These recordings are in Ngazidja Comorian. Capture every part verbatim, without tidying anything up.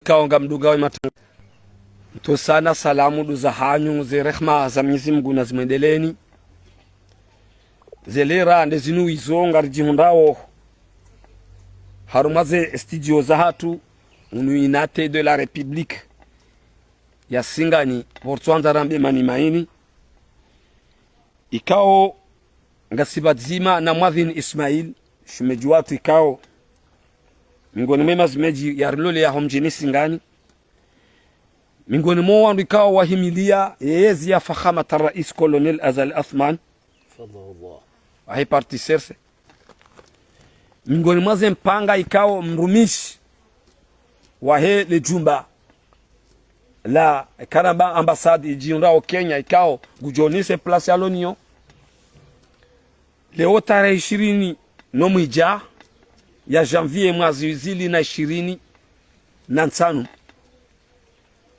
ikao ngamdungao ye matanga. Mtosana salamu ndo zahanyu, ze rehma za Mwenyezi Mungu nazimwendeleeni. Ze lera nde zinu izo ngaridjihundrao harumwa ze studio zahatru, hunu Unité de la République ya Singani, pvo ritsohandza rambe mani maini. Ikao ngasi pvadzima na Mwadhini Ismail, shemedji watru ikao miongoni mwe mashemedji yarilolea ho mdjini Singani. Miongoni mwa wandru ikao wahimilia ye yezi ya Fakhamat Rais Colonel Azali Assoumani, hafidhahullah, wahe parti C R C. Miongoni mwa ze mpanga ikao mrumishi wahe le jumba la karamba ambassade idjihundrao Kenya ikao ngudjo onesa place yalo nayo. Leo tarehi ishirini no mwidja ya janvier mwaha zihwi zili na ishirini na ntsanu.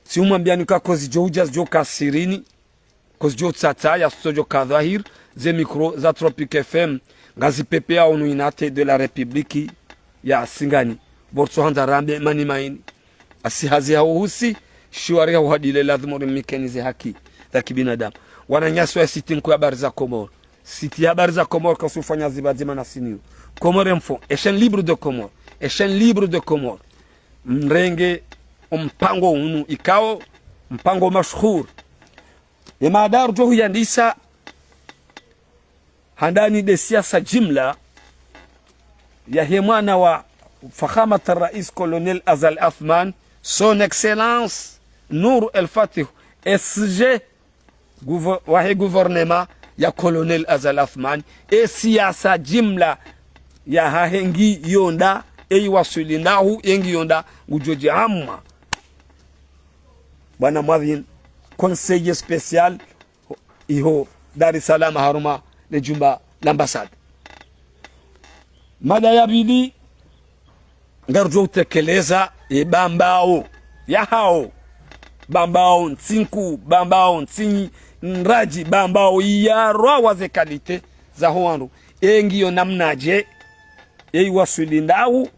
Tsi umwambiani ka kozidjo udja zidjo ka sirini, kozidjo tsatsa ya sodjo ka dhwahir, ze mikro za Tropic F M ngazipepeao hunu Unité de la République ya Singani. Pvo ritsohandza rambe mani maini. Asi hazi hau husi, shiwari hau hadile lazimu rimnikeni ze haki za kibinadamu. Wananyasi wa site nkuu ya Habari za Comores. Site ya Habari za Comores kasuifanya zi pvadzima na siniu. Comores Info, e chaîne libre de Comores. E chaîne libre de Comores. Mrenge o mpango unu ikao, mpango mashuhuri. Ye mada ridjo huyandisa handani nde siasa jimla yahe mwana wa Fakhamat Rais Colonel Azali Assoumani, Son Excellence Nour El Fath, S G, gouver-, wahe gouvernement ya Colonel Azali Assoumani, e siasa jimla yahahe ngiyo nda, e iwaswili ndahu, e ngiyo nda, ngudjo djiamwa. Bwana Mwadhini, conseiller spécial iho Dar es Salaam harumwa le jumba la ambassade. Mada ya pvili, ngaridjo utekeleza ye Bambao yahao. Bambao ntsi nkuu, Bambao ntsi nradji, Bambao iyarwa wa ze qualité zaho wandru. E ngiyo namnadje, e iwaswili ndahu,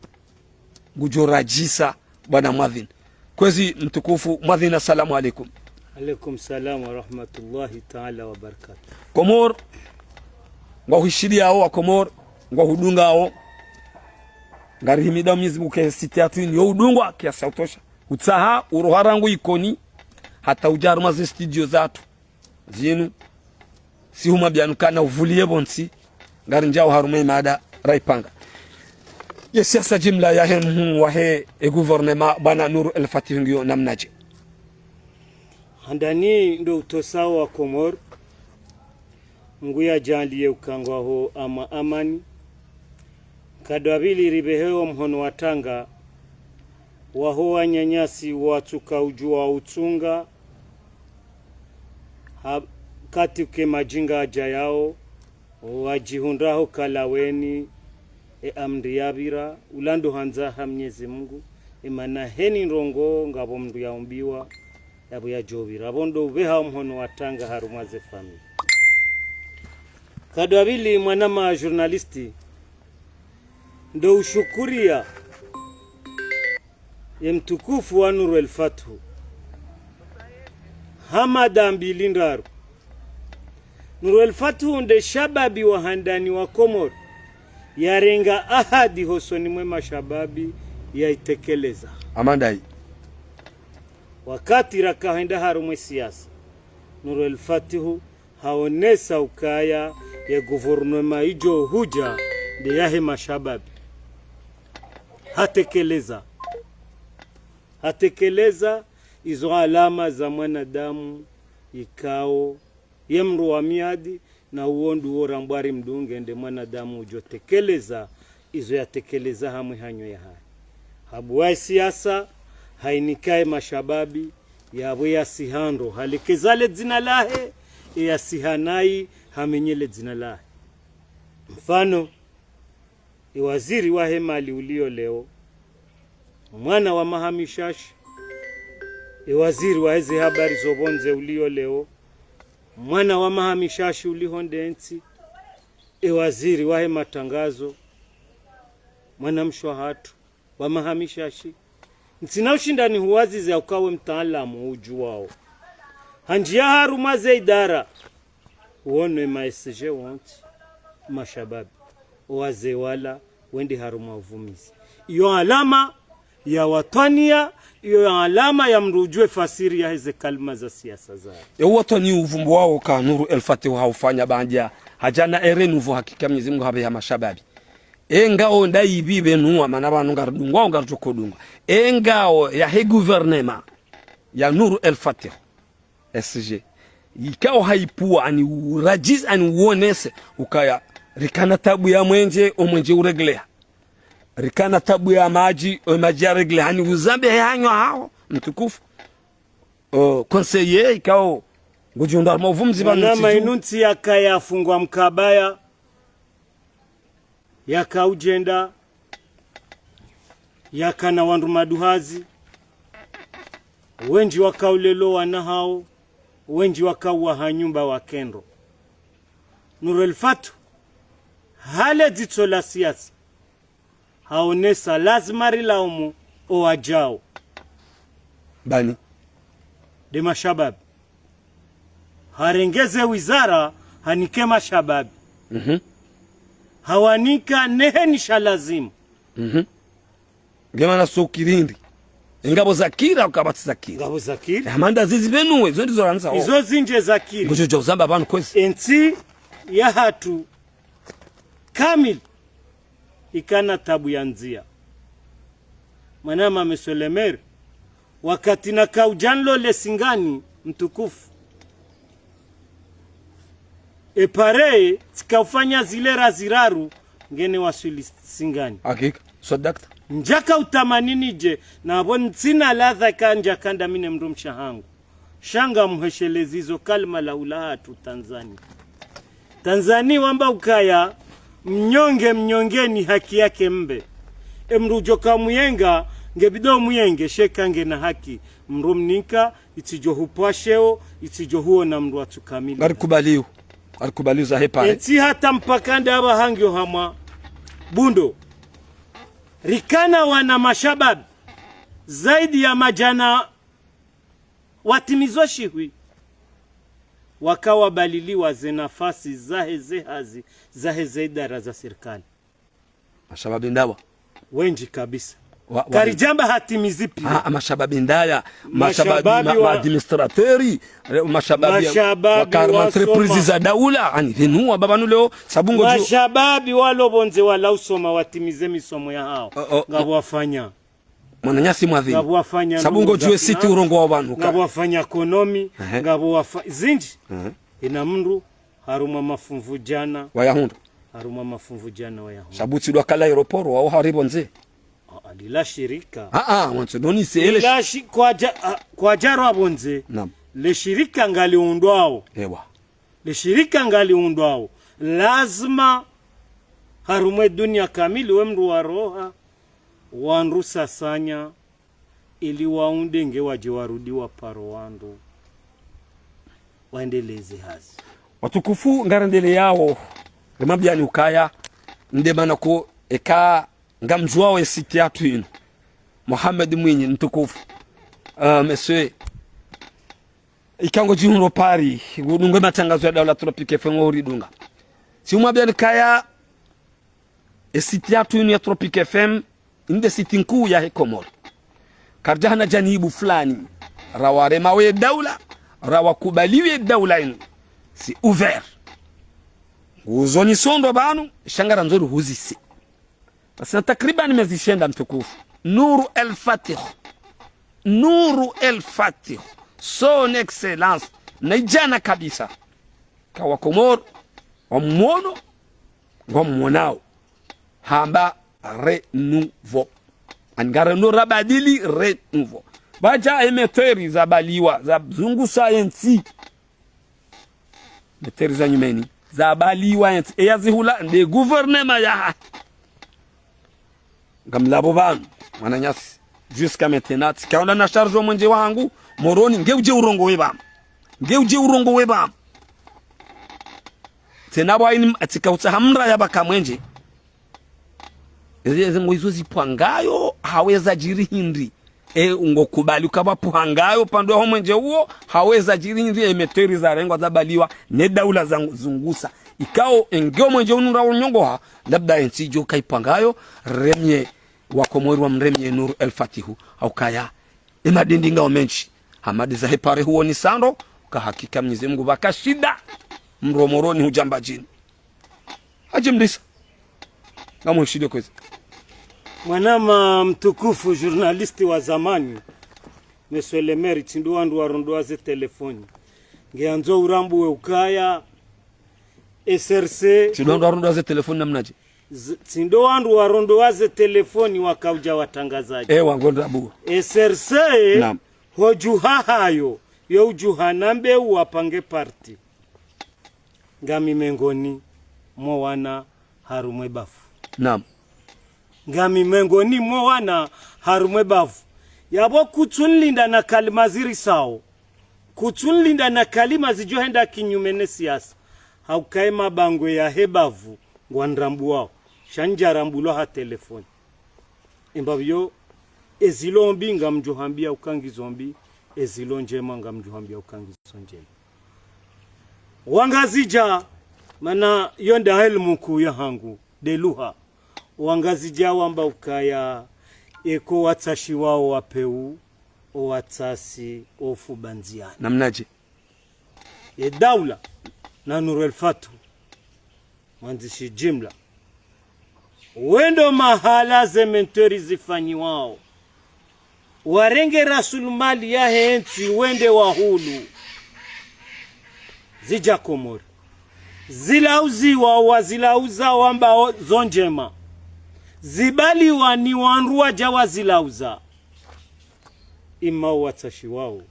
ngudjo radjisa bwana Mwadhini. Kwezi mtukufu Mwadhini, assalamu alaikum. Alaikum salam wa rahmatullahi ta'ala wa barakatuh. Komori, ngwahwishiliyao wa Komori, ngwahudungao. Ngarihimidao Mwenyezi Mungu ke site yatru ini yo udungwa kiasi ya utosha. Utsaha uroha rangu Ikoni, hata udja harumwa ze studio zatru zinu, si humwambiani ukana uvuliye pvontsi, ngarindjiao harumwa ye mada rayipanga. Ye siasa jimla yahe mhuu wahe e gouvernement, bwana Nour El Fath, ngiyo namnadje? Handani ndo utosao wa Komori, Mungu yadjaanliye ukaya ngwaho ama amani. Nkado ya pvili ripvehe wo mhono wa tanga, waho wananyasi watsuka udjuwa utsunga, ha-, kati uke madjinga yadjayao, wadjihundraho kalaweni, e amri yapvira, ulandu handza ha Mwenyezi Mungu, e mana heni ndrongoo ngapvo mndru yaumbiwa, yapvo yadjopvira. Apvo ndo upveha wo mhono wa tanga harumwa ze famille. Nkado ya pvili mwanama journaliste, ndo ushukuriya ye mtukufu wa Nour El Fath. Ha mada mbili ndraru. Nour El Fath nde shababi wa handani wa Komori, yarenga ahadi hosoni mwe mashababi yaitekeleza. Amandai. Wakati raka hwenda harumwa e siasa, Nour El Fath haonesa ukaya ye gouvernement idjo hudja nde yahe mashababi. Hatekeleza. Hatekeleza izo alama za mwanadamu ikao ye mndru wa miadi, na uwo nduwo rambwa rimdunge nde mwanadamu udjo tekeleza izo yatekeleza hamwe hanyo yahahe. Habuwa e siasa, hainika e mashababi, yapvo yasiha ndro halekeza le dzina lahe, e yasiha nayi hamenye le dzina lahe. Mfano, e waziri wahe mali uliyo leo, mwana wa maha mishashi, e waziri wahe ze habari zo pvondze uliyo leo, mwana wa maha mishashi uliho nde ntsi, e waziri wahe matangazo, mwanamshe wahatru, wa maha mishashi, Ntsina ushindani huwazizi ya ukawe mtaalamu udjuwao. Hanjiya harumwa ze idara, wonwe ma S G wontsi, mashababi, wazee wala, wende harumwa uvumizi. Iyo alama ya watwaniya, iyo alama ya mndru udjuwe fasiri yaheze kalima za siasa zahe. E uwatwani uvumbuwao ka Nuru El Fatih haufanya bandia, hadja na ere nuvo hakika Mwenyezi Mungu habeha mashababi. E ngao ndayi bibe nuwa, mana pvanu ngaridungwao ngaridjo kodungwa. E ngao yahe gouvernement ya Nuru El Fatih, S G. Ikao haipvuwa, ani uradjizi, ani uonese, ukaya, rikana tabu ya mwenje, o mwenje uregleha. Rikana tabu ya madji, o madji yaregleha. Ani uzambe he hanywa hao, mtukufu. O, conseiller, ikao, ngudjihundra harumwa uvumzi pvanu. Mana ntsi dju. Inu ntsi yakaya fungwa mkabaya, yaka udjenda, yakana wandru maduhazi, wendji waka ulelo wana hao, wendji waka uwaha nyumba wakendro. Nuru El Fatih, hale dzitso la siasa, haonesa lazima rilaumu owadjao. Bani? De mashababi. Harenge ze wizara hanike mashababi. Mhm. Hawanika nehe nisha lazimu. Mhm. Nge mana so kirindi. Ngapvo zakiri, ukapvatsi zakiri. Ngapvo zakiri. E, hamanda zizi pvenuwe, zo ndizo randza, o. Izo zindji zakiri. Ngudjo dja uzamba pvanu kwezi. Entsi yahatru kamili ikana tabu ya ndzia. Mwanama, monsieur le maire, wakati naka udja nilole Singani, mtukufu, e pare, tsika ufanya zilera ziraru, ngeni waswili Singani. Hakika, swadakta. Ndjaka utamani nidje, na apvo ntsina ladha ka ndjaka ndami ne mdrumshe wahangu. Sha ngamuheshelezi zo kalima la ulahatru Tanzania. Tanzania wamba ukaya, mnyonge mnyongeni, haki yake mbe. E mdru udjo ka muyenga, nge bidi umuyenge, sha eka ngena haki. Mdru mnika, itsidjo hupvwa sheo, itsidjo huona mdru atsu kamili. Ngarikubaliyo. Ngarikubaliyo zahe pare. Entsi hata mpaka ndapva hangiyo hamwa bundo. Rikana wana mashababi zaidi ya madjana watimizo shihwi, waka wabaliliwa ze nafasi zaheze hazi, zaheze idara za sirikali. Mashababi ndapva? Wendji kabisa. Wa, wa, karidjamba hatimizi piya. Ah, mashababi ndaya, mashababi, mashababi ma, wa, ma administrateur, re, mashababi, mashababi wa karma wasoma. Entreprise za daula, ani, pvenu wa pvapvanu leo, sabu ngodjo. Mashababi walo pvondze wala usoma watimize misomo yahao. O, o, ngapvo wafanya. Mwananyasi mwadhini. Ngapvo wafanya. Sabu ngodjuwe siti urongowa pvanu ka. Ngapvo wafanya ekonomi, ehe, ngapvo wafa-, zindji. Ehe. Ina mdru, harumwa mafunvu djana. Wayahundru. Harumwa mafunvu djana wayahundru. Sabu tsi ndo wakala aéroport, wao hari pvondze. Ah, ah, lila shirika. Ah, ah, wandzo noni se ele. Lila shi-, kwadja, ah, kwadja rwa pvondze. Naam. Le shirika ngaliundrwao. Ewa. Le shirika ngaliundrwao. Lazima harumwa e dunia kamili we mdru waroha, wandru sasanya, ili waunde nge wadje warudi waparo wandru waendeleze hazi. Watukufu, ngarendeleyao, rimwambiyani ukaya, nde mana ko eka ngamdjuwao e site yatru inu. Mohamed Mwinyi, mtukufu. Euh, monsieur, ika ngodjihundro Paris, ngudungo e matangazo ya daula Tropic F M uridunga. Tsimwambiyani kaya, e site yatru inu ya Tropic F M, inde site nkuu yahe Komori. Karidja hana janibu fulani, rawarema we daula, rawakubali we daula inu. C'est ouvert. Nguzo ni sondro pvanu, sha ngarandzo ruhuzise. Basi na takriban mezi shenda, mtukufu. Nuru El Fatih. Nuru El Fatih. Son Excellence. Na idjana kabisa. Ka Wakomori wamwono, ngwamwonao. Hamba renouveau. Ani ngarendo rabadili renouveau. Pvadja e moteri zabaliwa, zazungusa entsi. Moteri za nyumeni. Zabaliwa entsi. Eya zihula nde gouvernement yahahe. Ngamlapvo pvanu, mwananyasi. Jusqu'à maintenant, tsikaona na charge o mwenje wahangu, Moroni, nge udje urongowe pvanu. Nge udje urongowe pvanu. Tsena pvwa ini, tsika utsaha mraya pvaka mwenje. Ezi, ezi ngo izo zipvwa ngayo, haweza djiri hindri. e, ngokubali ukaya pvwa pvuhangayo pvandru yaho mwenje uwo, haweza djiri ndri e moteri zarengwa zabaliwa, ne daula zang-, zungusa. Ikao, e nge o mwenje unu ndrawo nyongoha, labda e ntsi djo kaipvangayo, remye, wa Komori wamremye Nour El Fath, ha ukaya, e madindi ngao mendji. Hamadi zahe pare huoni sandro, ka hakika Mnyezi Mungu pvaka shinda, mdru wa Moroni hudja Mbadjini. Hadji Mdrisa. Ngamhushindo kwezi. Mwanama mtukufu, journaliste wa zamani, Monsieur le maire, tsi ndo wandru warondowa ze telefoni. Ngeandzo urambuwe ukaya, S R C. Tsi ndo wandru warondowa ze telefoni namnadje? Z-, tsi ndo wandru warondowa ze telefoni wakaudja watrangazadji. Ewa, ngondrabuwa. S R C, naam, hodjuha hayo, yo udjuha nambe uwapange parti. Ngami mengoni mwa wana harumwa e bavu. Naam. Ngami mengoni mwa wana harumwa e bavu. Yapvo kutsunlinda na kalima zirisao. Kutsunlinda na kalima zidjohenda kinyume ne siasa. Ha ukaya e mabangwe yahe bavu ngwandrambuwao. Sha ndjarambulwa ha telefoni. Embapvo yo, ezilo mbi ngamdjohambia uka ngizo mbi, ezilo ndjema ngamdjohambia uka ngizo ndjema. Wangazidja, mana yo nda ilmu nkuu yahangu, nde lugha. Wangazidja wamba ukaya, eka watsashiwao wapvewu, o watsasi, o fubandziana. Namnadje? Ye daula, na Nour El Fath, mwandzishi jimla. Wendo mahala ze moteri zifanyiwao. Warenge rasulmali yahe ntsi wende wahulu. Zidja Komori. Zilauziwa wazilauza wambao zo ndjema. Zibaliwa ni wandru wadja wazilauza. Ima watsashiwao.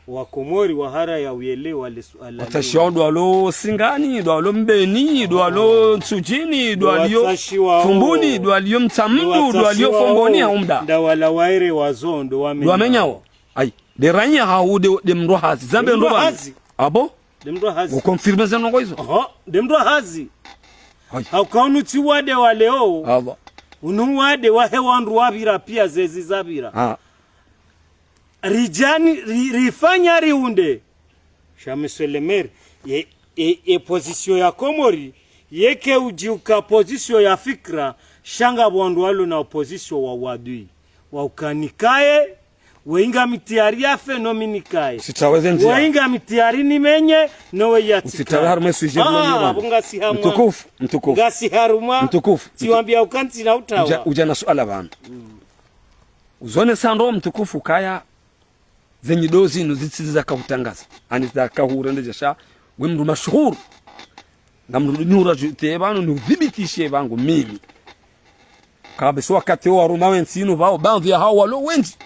Wa Komori wahara ya uyelewa le suala linu. Watsashiwao ndo walo Singani, ndo walo Mbeni, ndo walo Ntsudjini, ndo walo Fumbuni, ndo walo Mtsamdu, ndo walo Fomboni, ha umda. Nda wala waere wazo ndo wamenyao. Ndo wamenyao. Ayi, nde raiya hau nde, nde mdru hazi. Zambe ndo mdru hazi. Ah bon? Nde mdru hazi. Uconfirme ze ndrongoo izo? Aha, nde mdru hazi. Ayi. Hauka unu tsi wade wa leo. Ah bon. Unu wade wahe wandru wapvira pia zezi zapvira. Ah. Ridjani, ri-, rifanya riunde. Sha Monsieur le maire, ye, ye, ye position ya Komori, yeke udji uka position ya fikira, sha ngapvo wandru walo na position wa wadui. Wa uka nikaye, we ngami tayari yafe no mi nikaye. Usitaweze ndzia. We ngami tayari nimenye, no we yatsi kaye. Usitawe harumwa sujet. Ah, mwenye bwana. Pvo ngasi harumwa. Mtukufu, mtukufu. Ngasi harumwa. Mtukufu. Tsiwambia uka ntsina utawa. Udja, udja na suala pvanu. Mm. Uzone sandro mtukufu kaya zenyi ndo zinu zitsi zaka hutangaza. Ani zaka hurendedja sha, we mdru mashuhuri. Ngamdru ni urajute pvanu ni udhibitishe pvangu mimi. Kabisa wakati wo waruma wentsi inu pvao, baadhwi ya hao walo wendji.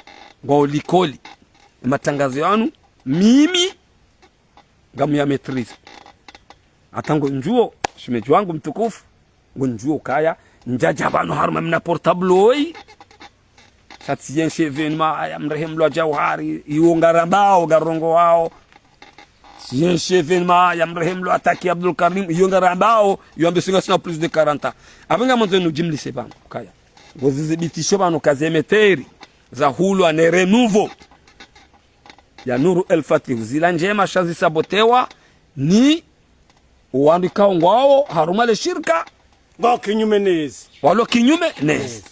Ngwao likoli. Matangazo yanu, mimi, ngamu ya maîtrise. Hata ngondjuo, shemedji wangu mtukufu, ngondjuo kaya, ndjadja pvanu harumwa mna portable oyi. Sha tsi yenshi événement ya mrehemlwa Djauhari, iwo ngarambao, ngarongowao. Tsi yenshi événement ya mrehemlwa Taki Abdul Karim, iyo ngarambao, iyo ambe singa sina plus de quarante ans. Apvo ngamandzo nujimlise pvanu, kaya. Ngozidhibitisho pvanu ka ze moteri, za hulwa ne Renouveau. Ya Nour El Fath, zila ndjema sha zisabotewa, ni wandru ikao ngwao harumwa le shirika. Ngwao kinyume nezi. Walo kinyume nezi. Nezi.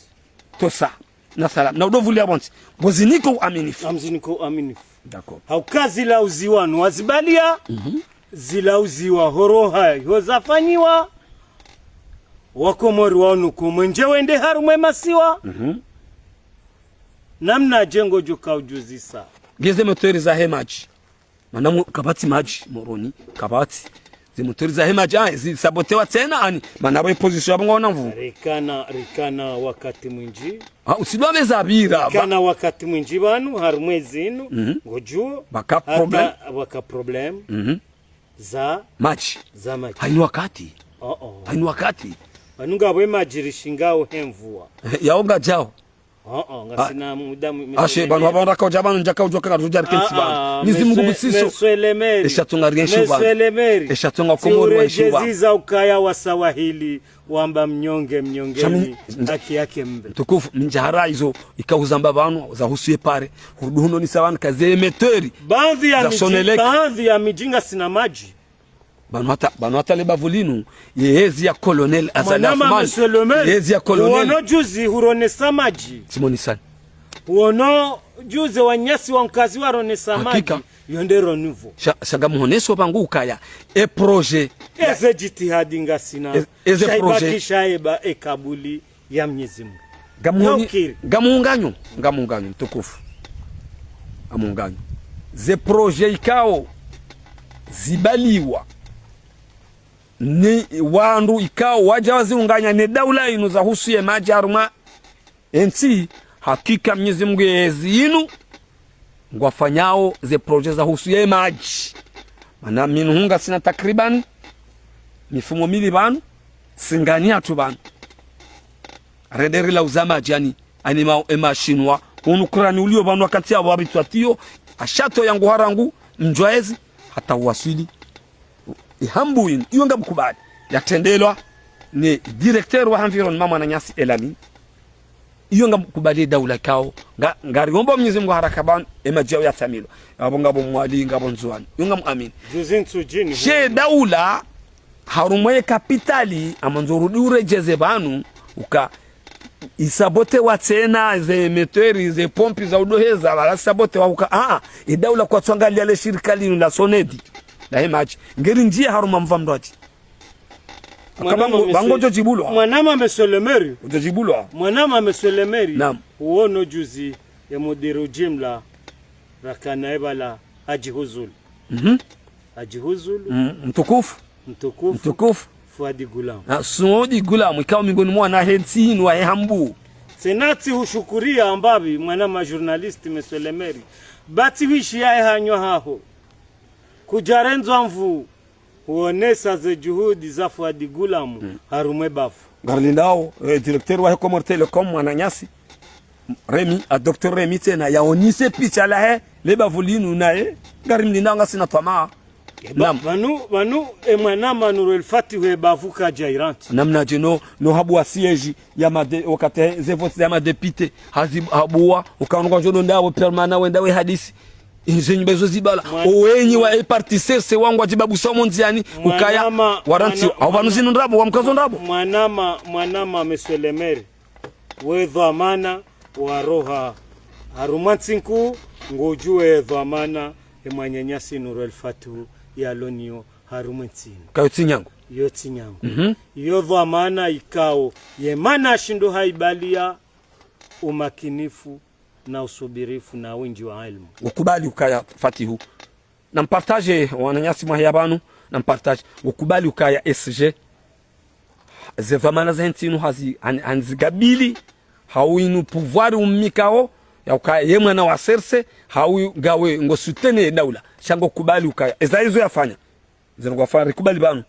Tosa. Na salam. Na udovulia pvontsi. Ngoziniko uaminifu. Ngamziniko uaminifu. D'accord. Hauka zilauziwa no wazibalia. Mhm. Zilauziwa horoha, ho zafanyiwa. Wa Komori wao nuko mwenje wende harumwa e masiwa. Mhm. Namnadje ngodjo ka udjuzisa. Ngeze moteri zahe madji. Mana mu-, kapvatsi madji, Moroni, kapvatsi. Ze moteri zahe madji, ah, zisabotewa tsena, ani, mana pvo position yapvo ngwaona nvu. Rikana, rikana wakati mwindji. Ah, usidwa meza pvira, ba- Rikana wakati mwindji pvanu, harumwa ezi inu, mhm, ngodjuo. Pvaka hata problème. Pvaka problème. Mhm. Za madji. Za madji. Haini wakati. Oh, oh. Haini wakati. Pvanu ngapvo e madji rishingao he mvua. Yao ngadjao. Oh, oh, ngasina muda mu-, ashe, pvanu hapvanu raka udja pvanu ndjaka udjoka ngarudja rikentsi pvanu. Mwenyezi Mungu butsiso. Esha tsonga rienshi pvanu. Esha tsonga Komori waenshi pvanu. Tsiuredjeziza ukaya waswahili wamba mnyonge mnyongeni, haki yake mbe. Mtukufu, mi ndjahara izo ikao uzamba pvanu zahusu ye pare. Hurudi hunonesa pvanu ka ze émetteurs za Sonelec. Baadhi ya midji ngasina madji. Pvanu hata, pvanu hata le bavu linu, ye ezi ya Colonel Azali Assoumani, ye ezi ya Colonel. Uono juzi huronesa madji. Simoni Sani. Uono juzi wananyasi wa Mkazi waronesa madji. Hakika. Yo nde renouveau. Sha, sha ngamuhoneso pvangu ukaya e projet. Eze jitihadi ngasina. E-, eze projet. Sha ibakisha eba e kabuli ya Mwenyezi Mungu. Ngamuhoni-, ngamuunganyo, ngamuunganyo, mtukufu. Ngamuunganyo. Ze projet ikao zibaliwa ni wandru ikao wadja waziunganya ne daula inu zahusu ye madji harumwa entsi, hakika Mwenyezi Mungu ye ezi inu ngwafanyao ze projet zahusu ye madji. Mana mi nihunga sina takriban mifumo mili pvanu, Singani hatru pvanu. Rende rilauza madji ani, ani ma-, e mashinwa. Unu kurani ulio pvanu wakati ya wabitwatiyo, ashato yangu harangu, mdjwaezi, hata uwaswili. Ihambu inu, iyo ngamkubali. Yatrendelwa ni directeur wa environnement mwananyasi Elami. Iyo ngamkubali daula ikao. Nga, ngariomba Mwenyezi Mungu haraka pvanu, e madji yao yatsamilwa. Ngapvo, ngapvo Mwali, ngapvo Ndzuani. Iyo ngamuamini. Juzi ntsudjini. She daula, harumwa ye kapitali, amandzo urudi uredjeze pvanu, uka, isabotewa tsena, ze émetteurs, ze pompes za udoheza, wala sabotewa uka, ah, ah, e daula kwatsuangalia le shirika linu la Sonedi, la he madji. Ngeri ndjia harumwa mva mndru adji. Mwanama pvangu, pvangu monsieur, udjo djibulwa. Mwanama monsieur le maire. Udjo djibulwa. Mwanama monsieur le maire. Naam. Uono juzi ya mudiru jimla rakana ebala hadjihuzulu. Mhm. Hadjihuzulu. Mm, mtukufu. Mtukufu. Mtukufu. Fuadi Ghulam. Na Suudi Ghulam, ikao mingoni mwa wana he ntsi inu wa he hambu. Tsena tsihushukuria amba pvi mwanama journaliste, monsieur le maire. Ba tsi hwishiya e hanywa haho. Kudjarendzwa nvu, huonesa ze juhudi za Fuadi Ghulam, mm, harumwa e bavu. Ngarilindao, eh, directeur wa he Comores Telecom mwananyasi, Remi, a docteur Remi tsena, yaonese picha lahe, le bavu linu naye, ngarimlindao ngasina twamaa. Eba, naam. Pvanu, pvanu, e mwanama Nour El Fath we bavu kadja irantsi. Namnadje no, no habuwa siège ya made-, wakati ze vote za madéputé, hazi-, habuwa, ukaonwa djo no ndawo permanent wenda we hadisi. Ize nyumba izo zibala. Mwana-, owenyi wa e parti C R C wangu wadjibabusa omo ndziani, ukaya, mwanama, waranti, mwana-, au pvanu mwana-, zinu ndrabo, wamkazo ndrabo. Mwanama, mwanama, monsieur le maire. We dhwamana wa roha harumwa ntsi nkuu, ngodjuwe dhwamana e mwananyasi Nour El Fath yaloniyo harumwa ntsi inu. Kayo tsi nyangu. Yo tsi nyangu. Mhm. Yo dhwamana ikao, ye mana shindo haibaliya umakinifu na usubirifu na windji wa ilmu. Ukubali ukaya Fatihu. Na mpartage, wananyasi mwahiya pvanu, na mpartage. Ukubali ukaya S G. Ze dhwamana ze ntsi inu hazi, han-, hanizigabili, hau inu pouvoir ummikao, ya ukaya ye mwana wa C R C, hau ngawe ngo soutenir daula. Sha ngo kubali ukaya. Eza izo yafanya. Zinu ngwafanya, rikubali pvanu.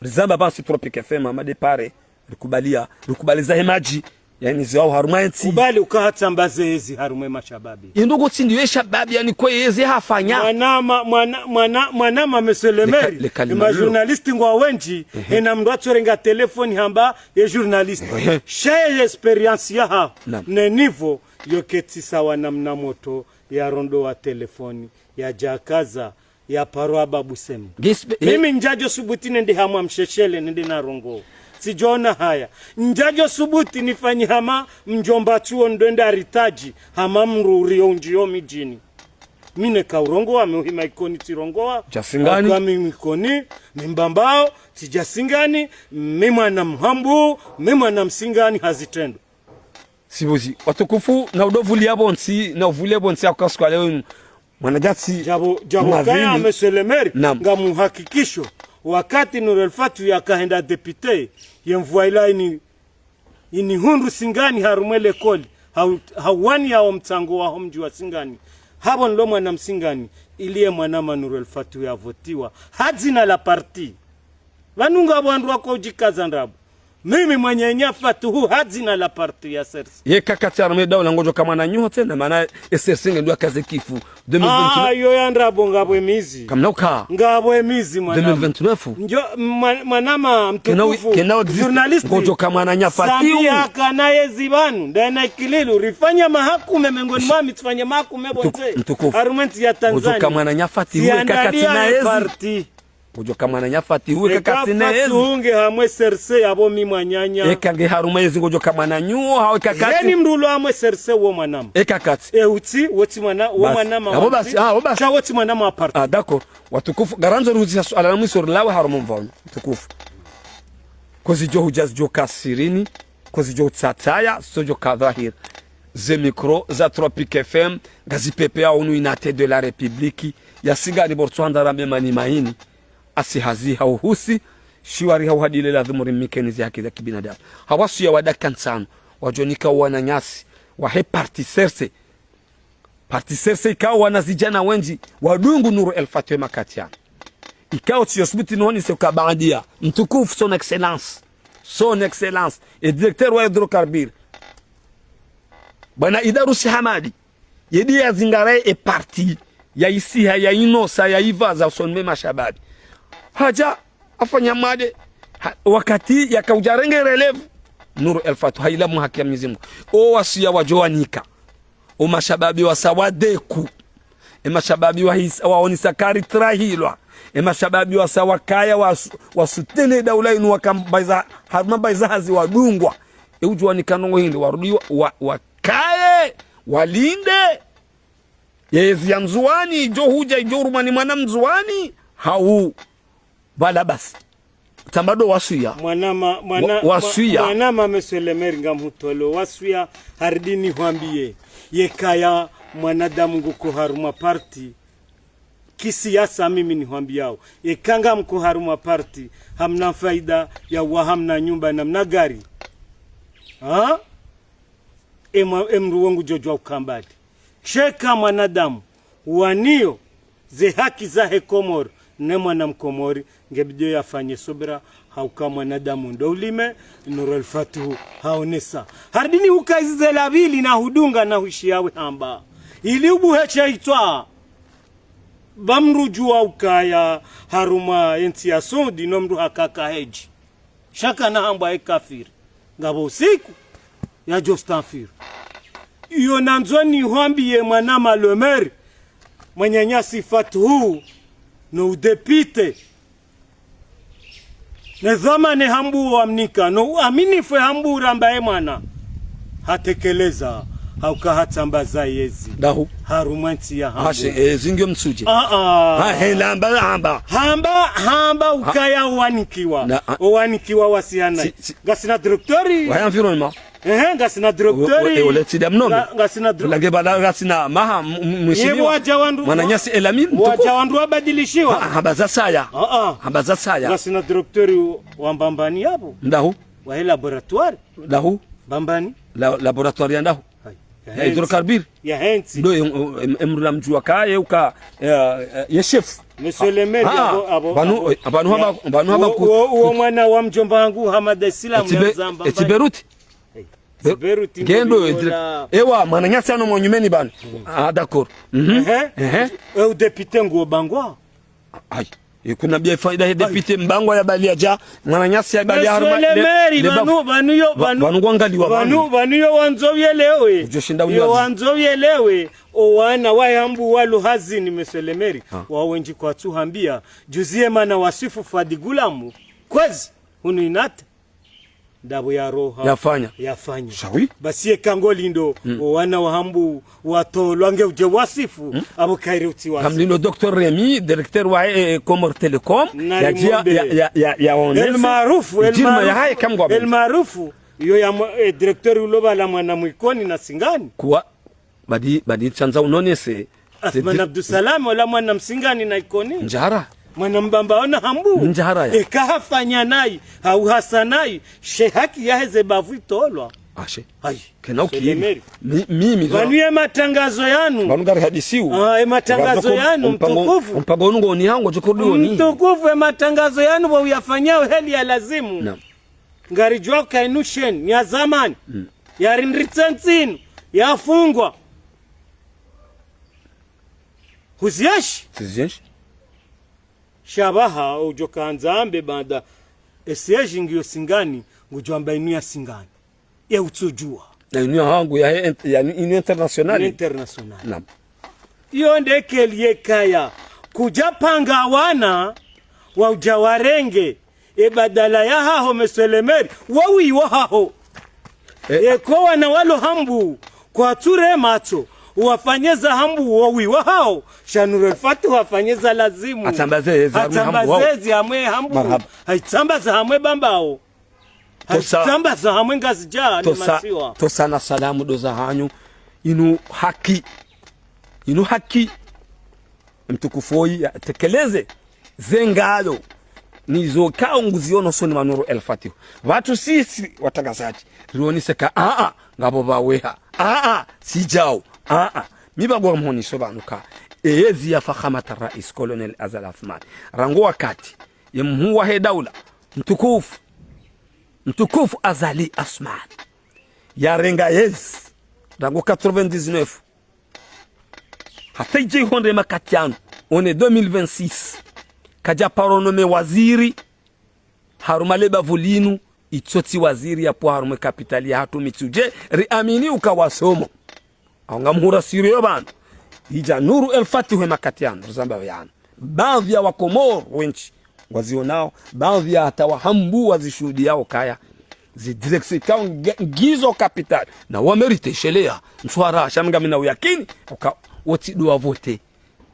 Rizamba pvanu si Tropic F M, ama départ, rikubaliya, rikubali za he madji, yani ziwao harumwa entsi. Kubali uka hatsamba ze ezi harumwa e mashababi. Ye ndrongo tsi ndiyo ye shababi, yani kwe ezi hafanya. Mwanama, mwana, mwana, mwanama, monsieur le maire, leka, leka, e ma journaliste ngwa wendji, ehe, hena mndru atsorenga telefoni hamba ye journaliste. Ehe. Sha ye expérience yahaho, naam, ne niveau, yo ketsi sawa na mna moto, yarondowa telefoni, yadjakaza, ya paro aba busemi. Gispe-, eh. Mimi ndjadjo subuti nende hamwa msheshele nende narongowe. Tsidjona haya. Ndjadjo subuti nifanyi hama mdjomba tsuo ndo enda ritadji hama mndru uriyo undjiyo midjini. Mi neka urongowa, mi uhima Ikoni tsirongowa. Dja Singani. Hauka mi Ikoni, mi Mbambao, tsidja Singani, mi mwana Mhambu, mi mwana Msingani hazitrendo. Sibuzi, watukufu, na udovuliya pvontsi, na uvuliye pvontsi ya kukasukwa leo inu. Mwananyasi, djapvo, djapvo kaya, monsieur le maire, naam, nga muhakikisho, wakati Nour El Fath yakahenda député, ye mvua ila ini, ini hundru Singani harumwa e lekoli, hau-, hauwaniya o mtsango waho mdji wa Singani. Hapvo nilo mwana Msingani, ili ye mwanama Nour El Fath yavotiwa. Ha dzina la parti. Pvanu ngapvo wandru wako udjikaza ndrabo. Mimi mwananya Fatuhu ha dzina la parti ya CRC. Yeka katsi harumwa daula ngodjo ka mwananyaho tsena, mana e CRC nge ndo yakaze kifu. Deux mille vingt-neuf. Ah, yo ya ndrabo ngapvo emizi. Kamna uka. Ngapvo emizi mwanama. Deux mille vingt-neuf. Njo, mwa- mwanama mtukufu. Kena existe. Journaliste. Ngodjo ka mwananya Fatihu. Sambi ya kana yezi pvanu. Ndena ikililu. Rifanya mahakume mengoni mwami, tufanya mahakume bonze. Mtukufu. Harumwa entsi ya Tanzania. Ngodjo ka mwananya Fatihu. Siandalia ye parti. Udjo ka mwananya Fatihu, eka katsina yezi. Eka Fatuhu nge hamwe CRC yapvo mi mwananya. Eka nge harumwa yezi ngodjo ka mwananyaho, hau eka katsi. Heni mndru ulo hamwe CRC wo mwanama. Eka katsi. E utsi, wo tsi mwana, wo mwanama. Abo basi, ah, abo basi. Sha wo tsi mwanama wa parti. Ah, d'accord. Watukufu, ngarandzo rihuzisa suala la mwiso rilawe harumwa mvano. Watukufu. Ko zidjo hudja zidjo ka sirini, ko zidjo utsatsaya, zo djo ka dhahiri. Ze micro za Tropic F M, ngazipvepveyao hunu Unité de la République, ya Singani Botswana rambe mani maini. Asi hazi hauhusi, shiwari hauhadile lazimu rimikeni ze haki za kibinadamu. Hawasuya wadaka ntsanu, wadjonika wananyasi, wahe parti CRC. Parti CRC ikao wana zidjana wendji, wadungu Nour El Fath makati yanu. Ikao tsiyo subuti nihonese uka baadhwi ya, mtukufu son excellence, son excellence, e directeur wa hydrocarbures. Bwana Idarusi Hamadi, yedi yazingaraye e parti, ya isiha, ya inosa, ya ivaza, usoni mwe mashababi. Hadja, hafanya made, ha, wakati yaka udja renge relève, Nour El Fath, haila mu haki ya Mwenyezi Mungu. O wasuya wadjo wanika. O mashababi wasa wadeku. E mashababi wahisa, waonesa kari trahilwa. E mashababi wasa wakaya wasu-, wasutene daula inu waka mbaiza, harumwa mbaiza hazi wadungwa. E udjo wanika ndrongo hindri, warudi wa, wa, wa kaye, walinde. Yezi ya Ndzuwani, idjo hudja, idjo urumwa ni mwana Mndzuwani, hau. Pvala basi. Tsamba ndo wasuya. Mwanama, mwana, wa, wasuya. Mwanama monsieur le maire ngamhutolo, wasuya haridini hwambiye. Yekaya mwanadamu nguko harumwa parti. Kisiyasa mimi nihwambiyao. Eka ngamko harumwa parti, hamna faida ya wa hamna nyumba na mna gari. Ha? Emwa, emdru wangu djodjuwa ukambadi. Sheka mwanadamu, waniyo, ze haki zahe Komori, ne mwana Mkomori, ngebidi yafanye subira, hauka mwanadamu ndo ulime, Nour El Fath haonesa. Haridini huka izi ze lapvili na hudunga na hushiyawe hamba. Ili ubuhe she itwa, ba mdru djuwa ukaya harumwa entsi ya Saudi, no mdru hakaka hedji. Shaka na hambwa e kafiri. Ngapvo usiku, yadjo stanfiri. Iyo nandzo nihwambiye mwanama le maire, mwananyasi Fatuhu, no udepite. Ne dhwamana hambu wamnika, no uaminifu hambu ramba ye mwana. Hatekeleza, hauka hatsambaza yezi. Ndahu. Harumwa entsi ya hambu. Hashe, e, zingio msudje. Ah, ah. Ha, he, lamba, hamba. Hamba, hamba ukaya owanikiwa. Na, ah. Owanikiwa wasiyana. Si, si. Ngasina directeur. Wa environnement. Ehe, ngasina directeur. O, o, e, ole tsi damno. Nga, ngasina dir- Lange bala ngasina maha, m-, m-, mheshimiwa. Yebo wadja wandru. Mwananyasi Elamine, wadja wandru wabadilishiwa. Ha, hamba za saya. Ah, ah. Hamba za saya. Ngasina directeur wa Mbambani yapvo. Ndahu. Wahe laboratoire. Ndahu. Mbambani. La, laboratoire ya ndahu. Hai. Ya hydrocarbure. Ya hentsi. Ndo em-, em-, emdru la mdjuwa kaye uka, eh, eh, ye chef. Monsieur le maire, ah, abo, abo, pvanu, abo, eh, pvanu hamba, pvanu hamba wo, ku-, wo, wo mwana wa mdjomba wangu Hamada Islam, eti Be-, ya mzamba eti Beyrouth. Hey. Be-, Beyrouth ngendo, ngendo, ewa, mwananyasi ano mwa nyumeni pvanu. Ah, d'accord. Mhm. Ehe. Ehe. E, udepite nguwo bangwa. Ayi. Ikuna biya faida he député mbangwa ya bali yadja, mwananyasi ya bali harumwa. Monsieur le maire, pvanu, pvanu yo, pvanu, pvanu kwangaliwa, pvanu, pvanu yo wandzo yelewe. Udjo shinda yo wandzo yelewe. O wana wa hambu walo hazini, monsieur le maire. Ha. Wa wendji kwatsu hambia. Juzi ye mana wasifu Fadi Gulamu. Kwezi, hunu Unité. Ndapvo ya roha. Yafanya. Yafanya. Shawi. Basi yeka ngolindo, mm, o wana wa hambu watolwa nge udje wasifu, mm, abo kairi utsi wasifu. Hamlindo docteur Rémy, directeur wa, eh, Comores Télécom, na ya djia, rimwombe, ya, ya, ya, ya onese. El Maarouf, El Maarouf, ya haye kamgwa. El Maarouf, yo ya mwa-, eh, directeur ulo pvala mwana Mwikoni na Singani. Kuwa, badi, badi tsandza unonese. Athman Abdusalam, ola mwana Msingani na Ikoni. Ndjahara. Mwana Mbamba ona hambu. Ndjahara ya. Eka hafanya nayi, hau hasa nayi, she haki yaheze bavu itolwa. Ashe. Hayi. Kena ukiri. Selemeri. Mi, mimi, pvanu ye matangazo yanu. Pvanu ngari hadisiwu. Ah, ye matangazo yanu, mpango, mtukufu. Mpango unu ngoni hangu, djukuru dioni. Mtukufu, ye matangazo yanu, bo uyafanyao heli ya lazimu. Naam. Ngaridjuwa uka inu sheni ya zamani, yarindritsa ntsi inu, yafungwa. Huziyeshi? Siziyeshi. Sha pvaha udjo kandza ambe baanda e siège ngiyo Singani, ngudjo amba inu ya Singani. Ye utsudjuwa. Na inu ya hangu ya, ya, inu international. Inu international. Naam. Iyo nde keli yekaya. Kudja panga wana, wa udja warenge, e badala ya haho, monsieur le maire, wo wi wa haho. Eh. Eka wana walo hambu, kwatsu re matso, wafanye za hambu wo wi wa haho, sha Nour El Fath wafanye za lazimu. Atsambaze ezi hamwe hambu. Atsambaze ezi hamwe hambu. Marahaba. Haitsambaza hamwe Bambao. Tosa, haitsambaza hamwe Ngazidja ne masiwa. Tosa na salamu ndo za hanyu. Inu haki. Inu haki. Mtukufu oyi yatekeleze ze ngalo nizo kao nguziono usoni mwa Nour El Fath. Pvatsu sisi watrangazadji, rionese ka, aa, ngapvo pvaweha. Aa, si djao. Aa, mi pvagwa mhoniso pvanu ka, eyezi ya Fakhamat Rais Colonel Azali Assoumani. Rangu wakati ye mhuu wahe daula, mtukufu, mtukufu Azali Assoumani, yarenga yezi, rangu quatre-vingt-dix-neuf, hata idje ihondre makati yanu, on est deux mille vingt-six. Kadja paro nome waziri harumwa le bavu linu, itsotsi waziri yapvo harumwa e kapitali yahatru Mitsudje, riamini uka wasomo. Aho ngamhura siri yo pvanu. Idja Nour El Fath he makati yanu, rizamba yanu. Baadhwi ya Wakomoro wendji wazionao, baadhwi ya hata wahambu wazishuhudiyao kaya zi direction ikao nge-, ngizo kapitali. Na wa mérite sheleya, ntsuhara, sha mi ngamina uyakini, uka wotsi ndo wa vote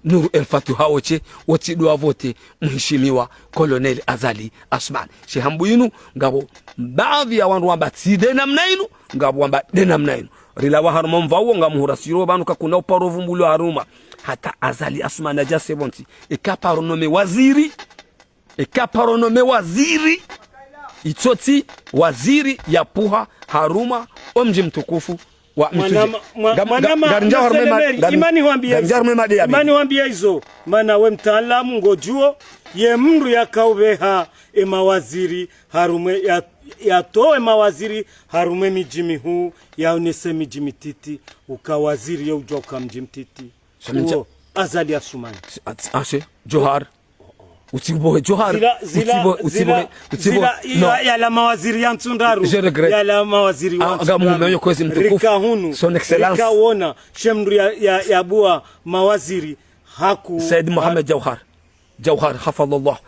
Nour El Fath hawo she, wotsi ndo wa vote mheshimiwa Colonel Azali Assoumani. She hambu inu, ngapvo baadhwi ya wandru wamba tsi nde namna inu, ngapvo wamba nde namna inu. Rilawa harumwa mva uwo ngamhura siri yo pvanu ka kuna uparo pvumbulwa harumwa. Hata Azali Assoumani adja se pvontsi. Eka paro nome waziri. Eka paro nome waziri. Itsotsi waziri yapvuha harumwa o mdji mtukufu wa Mitsudje. Mwana ma-, mwa-, ngam-, mwana ngam-, ma-, ngarinja harumwa ma-, Selemeri, ngam-, imani hwambiye ngarinja izo. Harumwa made ya imani hwambiye izo. Mana we mtaalamu ngodjuo, ye mndru yakaupveha e mawaziri harumwa ya, yatowe mawaziri harumwa e midji mihuu, yaonese midji mititi, uka waziri ye udjuwa uka mdji mtiti. Sha mi ntsa- Uwo, Azali Assoumani. Ase, Djohar. Utsibohe, Djohar. Zila, zila, utsibohe, zila, utsibohe, utsibohe. Zila, no. Ya, yala mawaziri ya ntsu ndraru. Je regrette. Yala mawaziri wa ntsu ndraru. Ah, ngamuhumenyo kwezi mtukufu. Rika hunu. Son Excellence. Rika wona, she mndru ya, ya, yabuwa mawaziri haku. Said Mohamed Djohar. Djohar, hafidhahullah.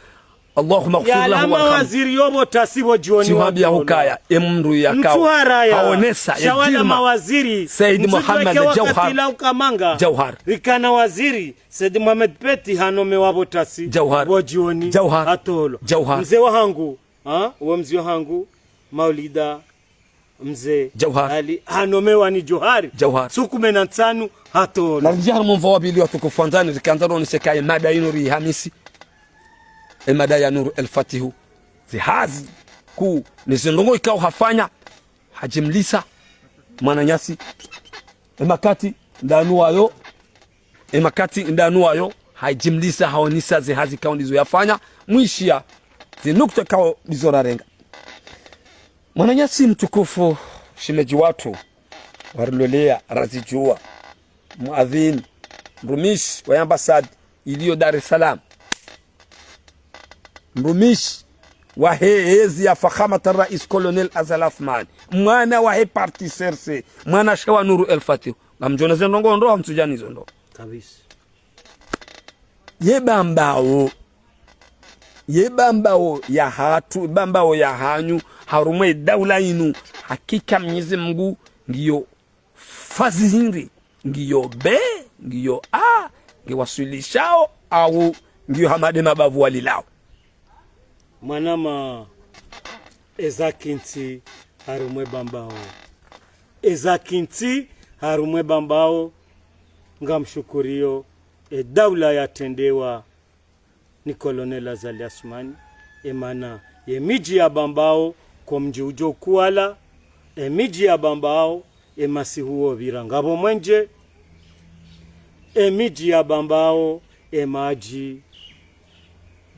Allahumma ighfir lahu warhamhu. Yala mawaziri yo pvo tasi pvo djioni. Tsimwambia hukaya, e mndru yakao. Ntsuharaya. Haonesa, sha wala ye djirma. Mawaziri. Said Mohamed Djohar. Ntsu djweke wakati la ukamanga. Djohar. Rikana waziri, Said Mohamed Peti hanomewa pvo tasi. Djohar. Pvo djioni. Djohar. Hatolo. Djohar. Mze wahangu, ha? Uwo mze wahangu, Maulida. Mze Djohar. Ali, hanomewa ni Djohar. Djohar. Suku kume na ntsanu, hatolo. Na ridjihari mumva wa pvili watukufu wandzani, rikandza ronese ka e mada inu rihamisi. E mada ya Nour El Fath. Ze hazi kuu, ne ze ndrongoo ikao hafanya, hadjimlisa, mwananyasi. E makati, ndanu wayo, e makati ndanu wayo, hadjimlisa haonesa ze hazi kao ndizo yafanya, mwishiya, ze nukta kao ndizo rarenga. Mwananyasi mtukufu, shemedji watru, wariloleya, razidjuwa, muadhini, mrumishi wa ambassade iliyo Dar es Salaam. Mrumishi wahe ezi ya Fakhamat Rais Colonel Azali Assoumani. Mwana wahe parti C R C. Mwanashe wa Nour El Fath. Ngamdjo ona ze ndrongoo ndro, hamtsudja ona izo ndro. Kabisa. Ye Bambao. Ye Bambao yahatru, Bambao yahanyu, harumwa e daula inu. Hakika Mwenyezi Mungu ngiyo fazi hindri, ngiyo be, ngiyo a, ngiwaswilishao, au ngiyo hama nde mabavu walilao. Mwanama, eza kintsi harumwa e Bambao. Eza kintsi harumwa e Bambao, ngamshukuriyo, e daula yatrendewa ni Colonel Azali Assoumani, e mana ye midji ya Bambao, ko mdji udjo kuwala, e midji ya Bambao, e masihu wo pvira ngapvo mwendje, e midji ya Bambao, e madji,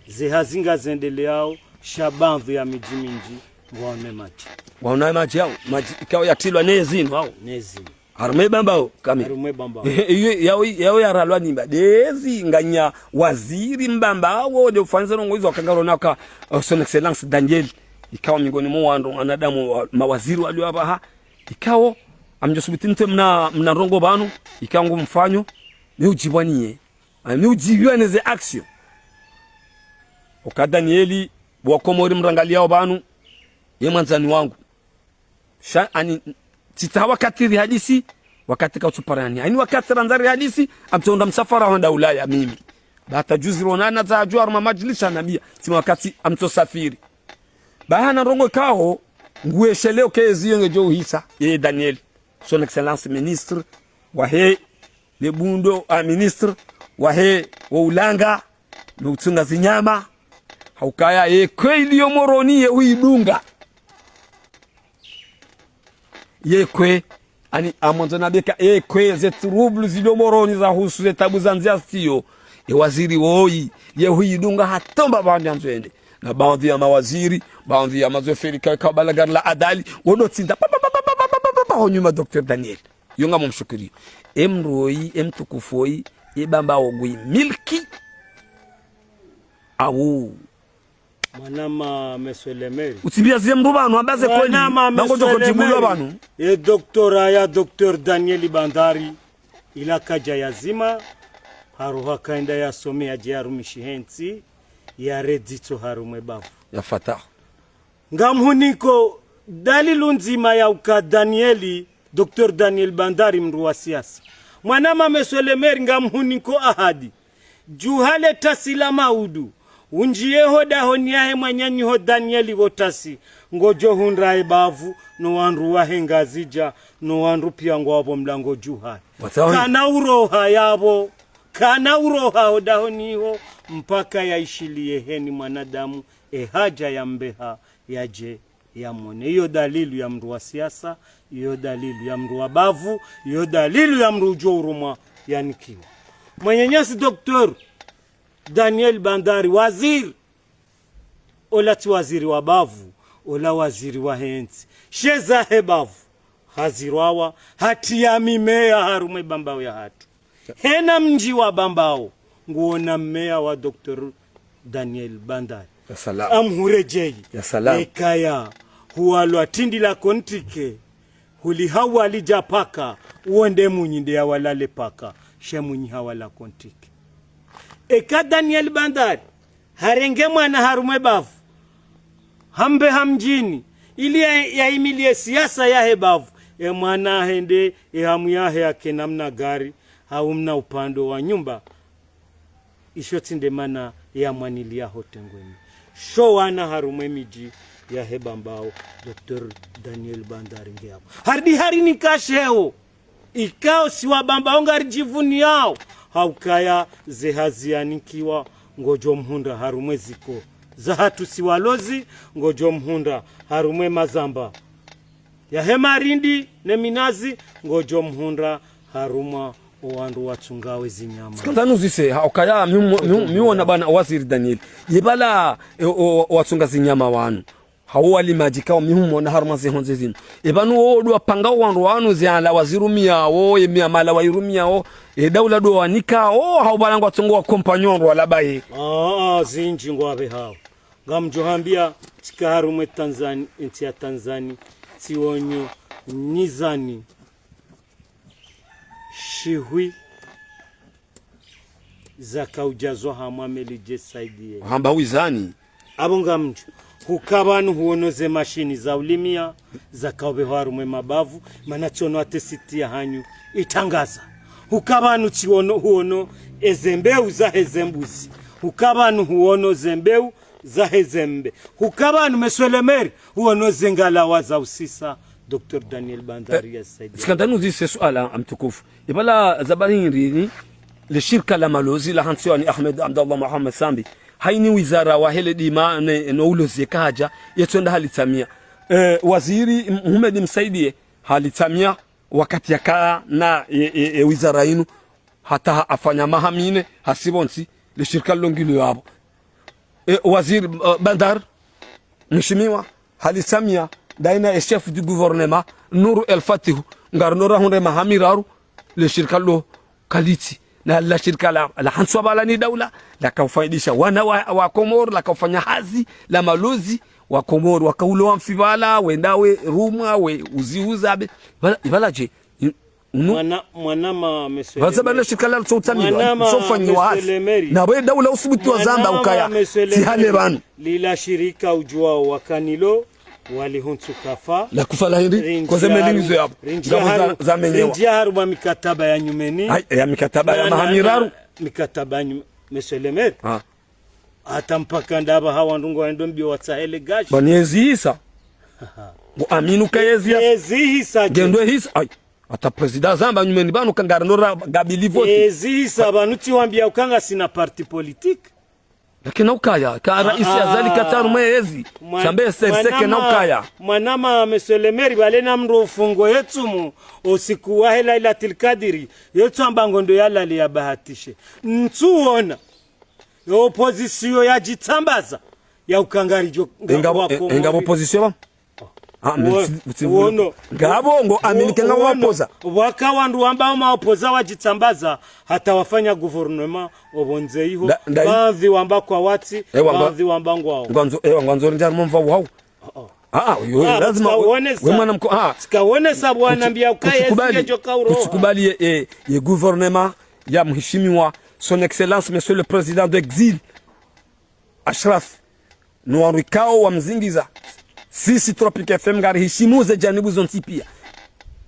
ze hazi ngazendeleao, sha baadhwi ya midji mindji, Ngwaone madji. Ngwaone madji yao, madji ikao yatrilwa ne zinu hao. Ne zinu. Harumwa Bambao, kami. Harumwa Bambao. Iyo, yao, yao yaralwa nimba. Ndezi nganya waziri mbamba wo, nde ufanyisa ndrongoo izo wakangaro naka, uh, Son Excellence Daniel. Ikao miongoni mwa wandru, wanadamu wa, mawaziri walio apvaha. Ikao, amdjo subuti nte mna, mna ndrongoo pvanu, ikao ngu mfanyo, mi udjibwa niye. Ah, mi udjibwa ne ze action. Oka Daniel, bo Wakomori mrangaliao pvanu, ye mwandzani wangu. Sha, ani, tsitsaha wakati rihadisi, wakati kautsuparani. Ani wakati randza rihadisi, amtsonda msafara hwenda Ulaya mimi. Ba hata juzi ronana za ajua harumwa majlisi hanambia, tsi wakati amtsosafiri. Ba hana ndrongoo ikao, nguesheleo kezi yenge djo uhisa, ye Daniel. Son Excellence Ministre, wahe, le bundo, a ministre, wahe, wo ulanga, no utsunga zinyama, haukaya ye kwe ilio Moroni ye huidunga. Ye kwe, ani amwandzo nambeka, ye kwe ze troubles zilio Moroni zahusu ze tabu za ndzia zitio, ye waziri woyi, ye huidunga hata omba pvandzi yandzo yende. Na baadhwi ya mawaziri, baadhwi ya mazweferi ka, ka balagari la adali, wodo tsinda, pa, pa, pa, ho nyuma Docteur Daniel. Yo ngamumshukuriyo. E mndru woyi, e mtukufu woyi, e Bambao nguimiliki. Awu. Mwanama Monsieur le Maire. Utsimbia zie mndru pvanu, ambaze kweli. Mwanama Bango Monsieur djoko le djibulwa Maire. Pvanu. E doctorat ya Docteur Daniel Bandari, ila kadja yazima, haruha kaenda yasome yadje yarumishi hentsi, yaredzitso harumwa e bavu. Ya fatahu. Ngamhuniko dalilu ndzima ya uka Daniel, Docteur Daniel Bandari mndru wa siasa. Mwanama Monsieur le Maire ngamhuniko ahadi. Djuha le tasi la maudu. Undjiye ho dahoni yahe mwananyaho Daniel pvo tasi. Ngodjo hundra e bavu, no wandru wahe Ngazidja, no wandru pia ngwao pvo mlango djuha. Watsawe. Kana uroha yapvo. Kana uroha ho dahoni ho, mpaka yaishiliye heni mwanadamu, e hadja ya mbeha, yadje yamwone. Iyo dalilu ya mndru wa siasa, iyo dalilu ya mndru wa bavu, iyo dalilu ya mndru udjo urumwa yanikiwa. Mwananyasi Docteur Daniel Bandari, waziri, ola tsi waziri wa bavu, ola waziri wa hentsi. She zahe bavu, hazirwawa, hatriya mi meya harumwa e Bambao yahatru. Hena mdji wa Bambao, nguona meya wa Docteur Daniel Bandari. Ya salam. Amhuredjeyi. Ya salam. Ekaya, huwalwa tindi la kontike, huli hawali dja paka, uonde mwinyi nde yawala le paka, she mwinyi hawala kontike. Eka Daniel Bandari, harenge mwana harumwa e bavu, hambe ha mdjini, ili ya, yaimiliye siasa yahe bavu. E mwana hende, e hamu yahe yake namna gari, hau mna upando wa nyumba. Isho tsi nde mana yamwaniliya ho tengweni. Sho wana harumwa e midji yahe Bambao, Docteur Daniel Bandari nge yapvo. Haridi hari nikasheo. Ikao si wa Bambao ngaridjivuniyao, haukaya ze hazi yanikiwa, ngodjo mhundra harumwa e ziko zahatru si walozi, ngodjo mhundra harumwa e mazamba yahe marindi ne minazi, ngodjo mhundra harumwa o wandru watsungao e zinyama. Tsikandza nuzise, haukaya mi, mi, mi, miwona bwana waziri Daniel. Ye bala, e, o, o, watsunga zinyama wanu. Hau walimadji kao mi humona harumwa ze hondze zinu. E pvanu wo ndo wapanga wandru wanu ze ala wazirumiyao, ye miamala wayirumiyao, e daula ndo wanikao, hau pvala ngwatsongo wa kompanyo wandru walabaye. Ah, ah, zindji ngwapvehao. Ngamdjo hambia, tsika harumwa e Tanzani, entsi ya Tanzani, tsionyo, nizani, shihwi, zaka udjazwa ha Mohamed J Saidie. Hamba wizani. Apvo ngamdjo. Huka pvanu huono ze mashini za ulimia, zaka upvehwa harumwa e mabavu, mana tsiono ata e site ya hanyu itrangaza. Huka pvanu tsiono, huono eze mbeu zahe ze mbuzi. Huka pvanu huono ze mbeu zahe ze mbe. Huka pvanu Monsieur le Maire, huono ze ngalawa za usisa, Docteur Daniel Bandari ya Saidie. Tsikandza nuzise suala, a mtukufu. Ye bala za bari hindri ni le shirika la malozi la hantsiwa ni Ahmed Abdallah Mohamed Sambi. Haini wizara wahe le dima ne, no ulozi kadja, yetso nda halitsamia. Eh, waziri M-, Mohamed Msaidie halitsamia wakati yakana ye, ye, ye wizara inu. Hata ha-, hafanya maha mine, hasibontsi, le shirika lilo ngilo yapvo. E, waziri, e, Bandar, mheshimiwa, Hali Samia, ndaye na chef du gouvernement, Nour El Fath, ngarino rahundre maha miraru, le shirika lo kalitsi. Na la shirika la, la hantswa bala ni daula, lakaufanyisha wana wa, wa Komori, lakaufanya hazi, la malozi, wa Komori, wakaulo wa mfi bala, wenda we rumwa, we uziuza be. Bala, bala je, i-, unu? Mwana, mwana ma monsieur le maire. Bala shirika la tso utamiwa, tso ufanyiwa hazi. Na we daula usubutu wa zamba ukaya, tsi hale banu. Lila shirika ujuao wakanilo, walihuntsu kafa. La kufa la hindri, koze melingizo yabo. Ngapvo za, za menyewa. Rindjia harumwa mikataba ya nyumeni. Hai, ya mikataba ya maha miraru. Mikataba ya nyumeni, monsieur le maire. Ah. Hata mpaka ndapva hawa ndrungu wa ndo mbio watsahele gashi. Bani ezihisa. Ngo aminu ka ezihisa. Ezihisa. Ngendo hisa. Ai. Hata président zamba nyumeni banu ka ngarino ra gabili vote. Ezihisa banu tsiwambia ukanga sina parti politique. Lakini ukaya, ka raisi Azali katsaru mwezi. Sambe serseke na ukaya. Mwana ma monsieur le maire, bale na mndru ufungo yetsumu, usiku wa hela Lailatul Kadiri, yetsu amba ngondo yalale yabahatishe. Ntsuona. Yo opposition yajitsambaza, ya ukangari jo, ngapvo, ngapvo opposition ba? Ah, mais wono. Ngapvo ngo amini ke ngapvo oppoza. Waka wandru wamba ma oppoza wajitsambaza, hata wafanya gouvernement, opvondze iho. Baadhi wamba kwatsi, baadhi wamba ngwao. Ngwandzo, ewa, ngwandzo rindjia harumwa mva wao. Ah, ah, yo, lazima we mwana mko, ah. Tsikaonesa bwana mbia ukaya, kutsikubali, kutsikubali ye, ye, ye gouvernement ya mheshimiwa, son excellence, monsieur le président d'exil, Ashraf, no wandru ikao wamzingiza. Sisi Tropic F M ngarihishimu ze janibu zontsi pia.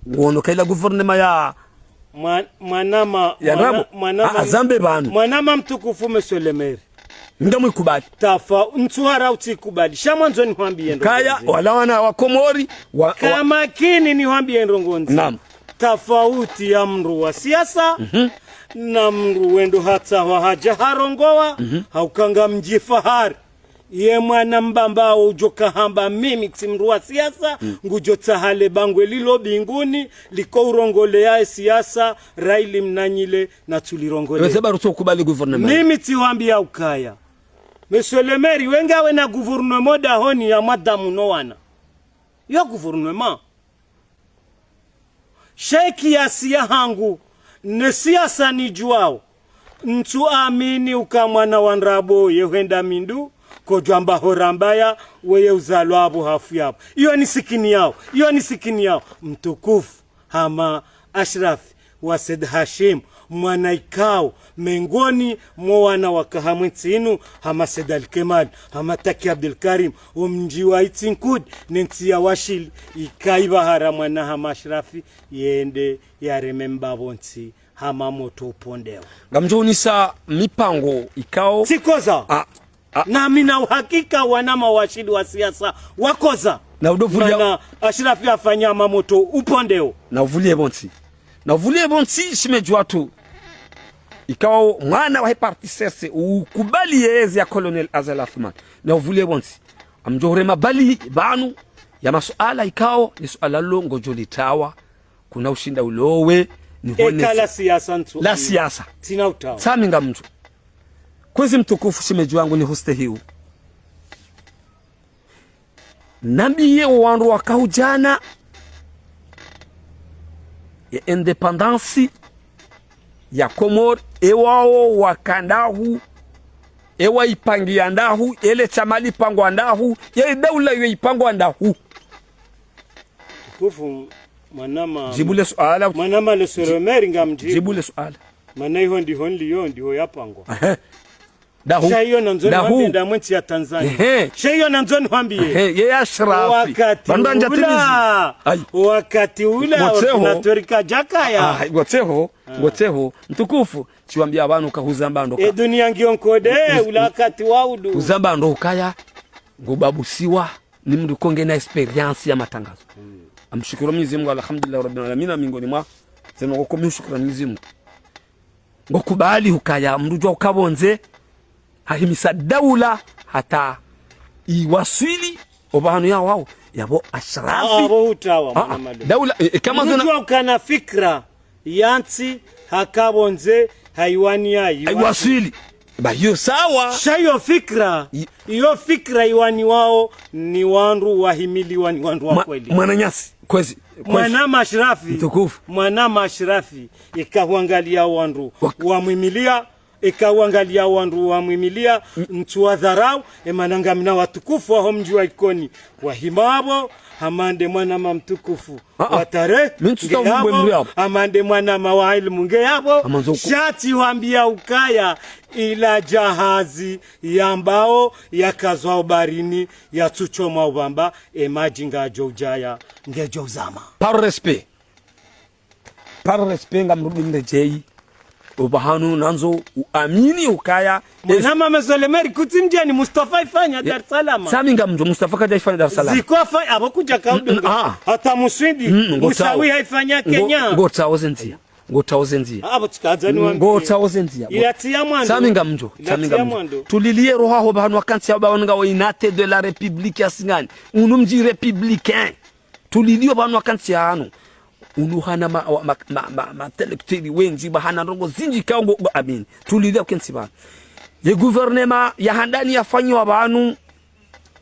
Wono kaila gouvernement ya mwa-, mwanama, ya mwana-, ndrabo. Mwanama, ah, zambe banu. Mwanama mtukufu, monsieur le maire. Ngamwikubali. Tafa, ntsuhara utsikubali. Sha mwandzo nihwambiye ndrongo kaya, nzi. Wala wana wa Komori, wa, wa. Kamakini nihwambiye ndrongo nzi. Naam. Tafauti ya mndru wa siasa, na mndru wendo hatsahwa haja harongowa, hauka ngamdjifahari. Ye mwana mbambao ujo kahamba mimi tsi mndru wa siasa, ngujo tsaha le bangwe lilo binguni, liko urongoleya ye siasa, raili mnanyile na tsulirongole. Weze baru tso kubali gouvernement. Mimi tsiwambiya ukaya. Monsieur le maire, we ngawe na gouvernement dahoni ya madamu no wana. Yo gouvernement. Sheki ya siya hangu, ne siasa nijuwao. Ntsu amini uka mwana wa ndrabo ye hwenda mindu, kojwamba horambaya, weye uzalwa apvo hafu yapvo. Iyo ni sikini yao, iyo ni sikini yao. Mtukufu, hama Ashrafi, wa Said Hashim, mwana ikao, mengoni mwa wana waka hamwe ntsi inu, hama Said Ali Kemal, hama Taki Abdul Karim, omdji wa Itsi Nkudi, ne ntsi ya Washili, ika ibahara mwana hama Ashrafi, yende yareme mbapvo ntsi, hama moto upondeo. Ngamdjo unisa mipango ikao. Tsikoza. Ah, ah. Nami na uhakika wana mawashili wa siasa wakoza. Na udo vulia. Mana Ashrafi afanya hama moto upondeo. Na uvulie pvontsi. Na uvulie pvontsi shimedji watru. Ikao mwana wahe parti C R C ukubali yezi ya Colonel Azali Assoumani. Na uvulie pvontsi. Ngamdjo hurema mbali pvanu ya masuala ikao, ni suala lo ngodjo litawa. Kuna ushinda ulowe, ni honest. Eka la siasa ntsu. La siasa. Tsina utawa. Sami ngamdjo. Kwezi mtukufu shimedji wangu ni huste hiu. Nambiye wandru waka hudjana ye indépendance ya Komori, ewao waka ndahu, ewa ipangiya ndahu, ele shama lipangwa ndahu, ye daula yo ipangwa ndahu. Tukufu, mwanama. Djibu le suala. Mwanama le sur le maire ngamdjibu. Djibu le suala. Mana iho ndiho nliyo, ndiho yapangwa. Ehe. Ndahu. Sha iyo nandzo nihwambiye ndamwe ntsi ya Tanzania. Ehe. Sha iyo nandzo nihwambiye. Ehe, ye ya Ashrafi. Wakati ula. Ayi. Wakati ula, wakina Torika Jakaya. Ah, ngotseho, ngotseho. Mtukufu, tsiwambiya pvanu ka huzamba ndo ka. E dunia ngiyo nkode, ula wakati wa udu. Huzamba ndo ukaya, ngubabusiwa. Ni mndru konge na expérience ya matangazo. Ngamshukuru Mwenyezi Mungu, alhamdulillah rabbil alamin, mengoni mwa zema ngoko mshukuru Mwenyezi Mungu. Ngokubali hukaya mndru djuwa uka pvondze, hahimisa daula hata iwaswili opvahanu ya wao, yapvo Ashrafi. Ah, apvo hutawa, ah, mwana mado. Daula, e, e, kama mndru zona djuwa ukana fikira, ya ntsi, haka pvondze, haiwaniya, haiwaswili. Ba yo sawa. Sha yo fikra, iyo fikra iwaniwao ni wandru wahimiliwa ni wandru wa kweli. Mwananyasi, kwezi, kwezi. Mwanama Ashrafi. Mtukufu. Mwanama Ashrafi, ika huangalia wandru wamwimilia, ika huangalia wandru wamwimilia, ntsu wa dharau, emana ngamina watukufu waho mdji wa Ikoni. Wahima apvo, hama nde mwanama mtukufu. Ah, ah. Watare, mi ntsuta nge umbe apvo, mri apvo. Hama nde mwanama wa ilmu nge apvo. Amandzo ku- Sha tsi wambia ukaya, ila jahazi yambao yakazwa ubarini, yatsutsoma ubamba, emadji ngadjo udjaya, ngedjo uzama. Par respect. Par respect ngamrudi mredjeyi. Opvahanu nandzo uamini ukaya. Mwanama Monsieur le maire, kutsi mdjeni Mustafa ifanya Dar es Salaam. Sami ngamdjo, Mustafa kadja ifanya Dar es Salaam. Ziko fa-, apvo kudja kaudunga. Mm, mm, ah. Hata Muswidi, mm, Musawi haifanya Kenya. Ngo-, ngotsaho ze ndzia. Ngotsaho ze ndzia. Apvo tsikadza ni wambi. Ngotsaho ze ndzia. Ila tsi ya mwando. Sami ngamdjo, ila tsi ya mwando. Sami ngamdjo. Tulilie roho ho pvahanu wakantsi ya pvahanu ngawo inate de la République ya Singani. Unu mdji républicain. Tulilio pvanu wakantsi yanu. Uluhana ma, ma, ma, ma, ma, ma intellectuel wendji, pvahana ndrongo zindji ikao ngo, ngo amini. Tulilio kentsi pvanu. Ye gouvernement ya handani yafanyiwa pvanu,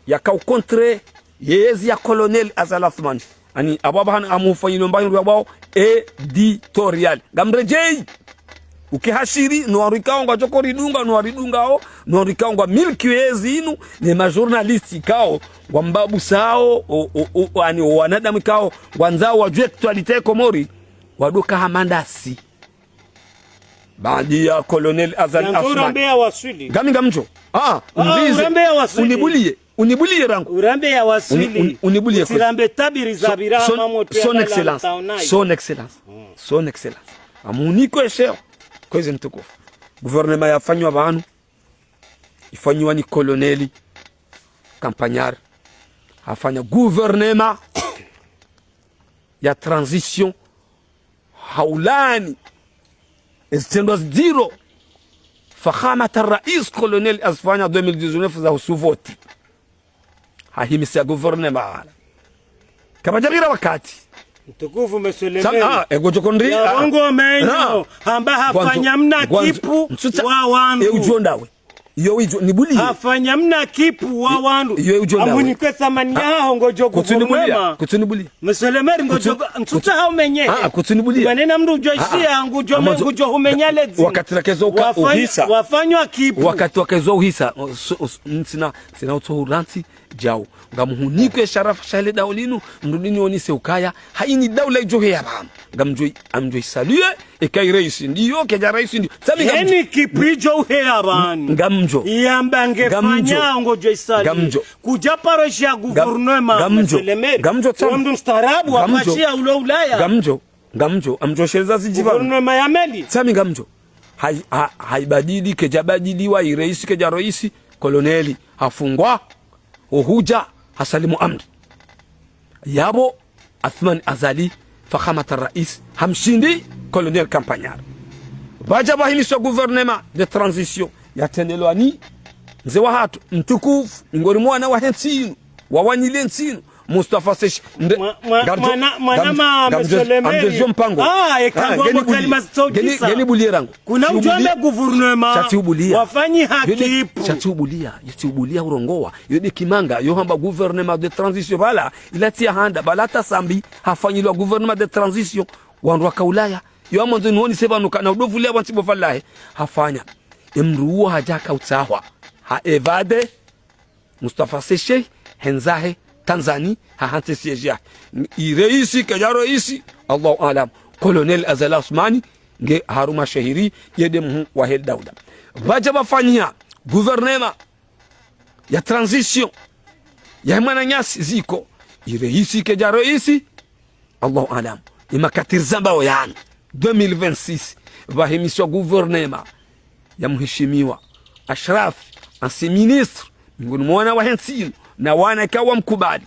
yaka u contre, ye ezi ya Colonel Azali Assoumani. Ani, apvo pvahana amufanyilo mbayi ndu yapvao, éditorial. Ngamredjeyi. Uke hashiri, no wandru ikao ngwadjo koridunga, no waridungao, no wandru ikao ngwa miliki yezi inu, ne ma journaliste ikao, ngwa mbabusao, o, o, o, o, ani, o wanadamu ikao, ngwandzao wadjuwe actualité Komori, wadoka hama ndasi. Baadi ya Colonel Azali Assoumani. Urambe ya waswili. Ngami ngamdjo. Ah, ah, umbize. Urambe ya waswili. Unibulie. Unibulie rangu. Urambe ya waswili. Uni-, uni-, unibulie kwezi. Utsirambe tabiri za bira mamoto ya son excellence. Son excellence. Son excellence. Amuniko esheo. Kwezi mtukufu. Gouvernement yafanyiwa pvanu. Ifanyiwa ni Colonel Campagnard. Hafanya gouvernement ya transition. Haulani. Ezitrendwa zidjiro. Fakhamat al-Rais Colonel azifanya deux mille dix-neuf za husu voti. Hahimisa gouvernement hala. Kapvadja pvira wakati. Mtukufu Monsieur le maire. Ah, e ngodjo kondri, ah. Yarongo menyo, hamba hafanya mna kipu wa wandru. E udjo ndawe. Iyo idjo, nibulie. Hafanya mna kipu wa wandru. Iyo idjo ndawe. Amunike thamani yaho ngodjo gouvernement. Kutsunibulia. Kutsunibulia. Monsieur le maire ngodjo, ntsuta haumenye. Ah, kutsunibulia. Manena mndru udjo ishia, ngudjo me-, ngudjo humenya ledzi. Wakati rakezo uka-, uhisa. Wafanywa kipu. Wakati wakezo uhisa. Ntsina, ntsina utso hurantsi, djau. Ngamuhunike sharafa shale daulinu, mndru nini onise ukaya, haini daula idjo heya pvanu. Ngamdjo, amdjo isaluer, eka irais ndiyo, kedja rais ndiyo. Sami ngamdjo. Heni kipu idjo uheya pvanu. Ngamdjo. Iyamba ngefanya ngodjo isaluer. Ngamdjo. Kudja paroshi ya gouvernement, Monsieur le maire. Ngamdjo. Ngamdjo, tsam. Wamndru mstaarabu, wapashia ulo Ulaya. Ngamdjo. Ngamdjo. Amdjo sheleza zidji pvanu. Gouvernement ya meli. Sami ngamdjo. Hai-, ha-, haibadili, kedja badiliwa, irais, kedja rais, Colonel. Hafungwa. Uhudja, hasalimu amri. Yapvo, Assoumani Azali, Fakhamat al-Rais, hamshindi Colonel Campagnard. Pvadja pvahimiswa gouvernement de transition, yatrendelwa ni mze wahatru, mtukufu, ngori mwana wahe ntsi inu, wawanile ntsi inu, Mustafa Seshi, nde, mwa-, mwa-, ngamdjo-, mwana, mwana ngamdjo-, ma ngamdjo-, Monsieur le maire. Ngamdjo mpango. Ah, eka ngeni buli-, kalima zitsaudjisa. Ngeni, ngeni bulie rangu. Kuna udjwambe gouvernement wafanyi hakipu. Sha tsi ubulia, yo tsi ubulia urongowa. Yo nde kimanga, yo hamba gouvernement de transition pvala, ila tsi ya handa, pvala hata Sambi, hafanyilwa gouvernement de transition, wandru waka Ulaya. Yo amwandzo niwonise pvanu kana udovulia pvantsi bo pvalahe, hafanya. Emndru uwo hadja haka utsahwa. Ha évadé, Mustafa Seshi, hendzahe, Tanzanie, hahantsi siège yahe. Irais, kedja rais, Allahu aalam. Colonel Azali Assoumani, nge harumwa shehiri, ye nde mhuu wahe daula. Pvadja pvafanyia gouvernement ya transition, ya mwananyasi ziko, irais, kedja rais, Allahu aalam. Imakati rizambao yanu. Deux mille vingt-six, pvahimiswa gouvernement ya mheshimiwa Ashraf, ancien ministre, miongoni mwa wana wahe ntsi inu, na wana ikao wamkubali.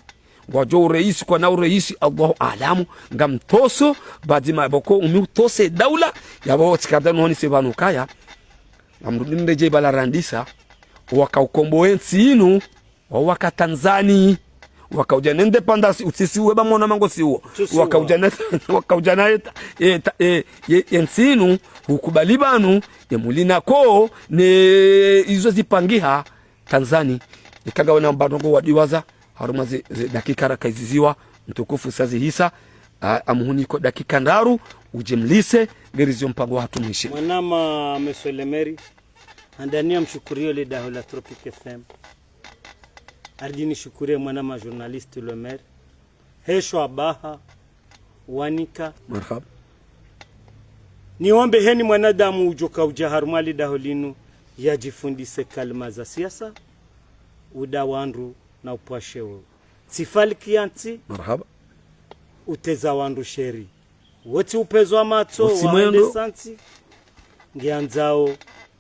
Ngwadjo urais, kwana urais, Allahu aalam, ngamtoso, pvadzima pvoko umi utose daula, yapvo tsikadha nuhonise pvanu kaya, ngamrudi mredjeyi pvala randisa, waka ukombowa entsi inu, wao waka Tanzanie, wakaudja ne indépendance, utsisi uwe ba mwana mango si uwo. Tsusi uwo. Wakaudja na, wakaudja na eta, eta, e, ye, ye ntsi inu, ukubali pvanu, ye muli nako, ne izo zipangiha, Tanzani. Ika ngawe na mbandrongo wadiwaza, harumwa ze, ze dakika raka iziziwa, mtukufu sa zihisa, a, amuhuniko dakika ndraru, udjimlise, ngeri zio mpango wahatru mwishi. Mwanama, Monsieur le Maire, handani ya mshukuriyo le daho la Tropic F M. Ardini shukuriye mwanama journaliste le maire. Hesho abaha, wanika. Marhaba. Niombe heni mwanadamu udjoka udja harumwa le daho linu, yadjifundise kalima za siasa, uda wandru na upvashe wo. Tsi faliki ya ntsi, marhaba, uteza wandru sheri. Wotsi upvezwa matso, wotsi mwendo, wahendesa ntsi, ngiandzao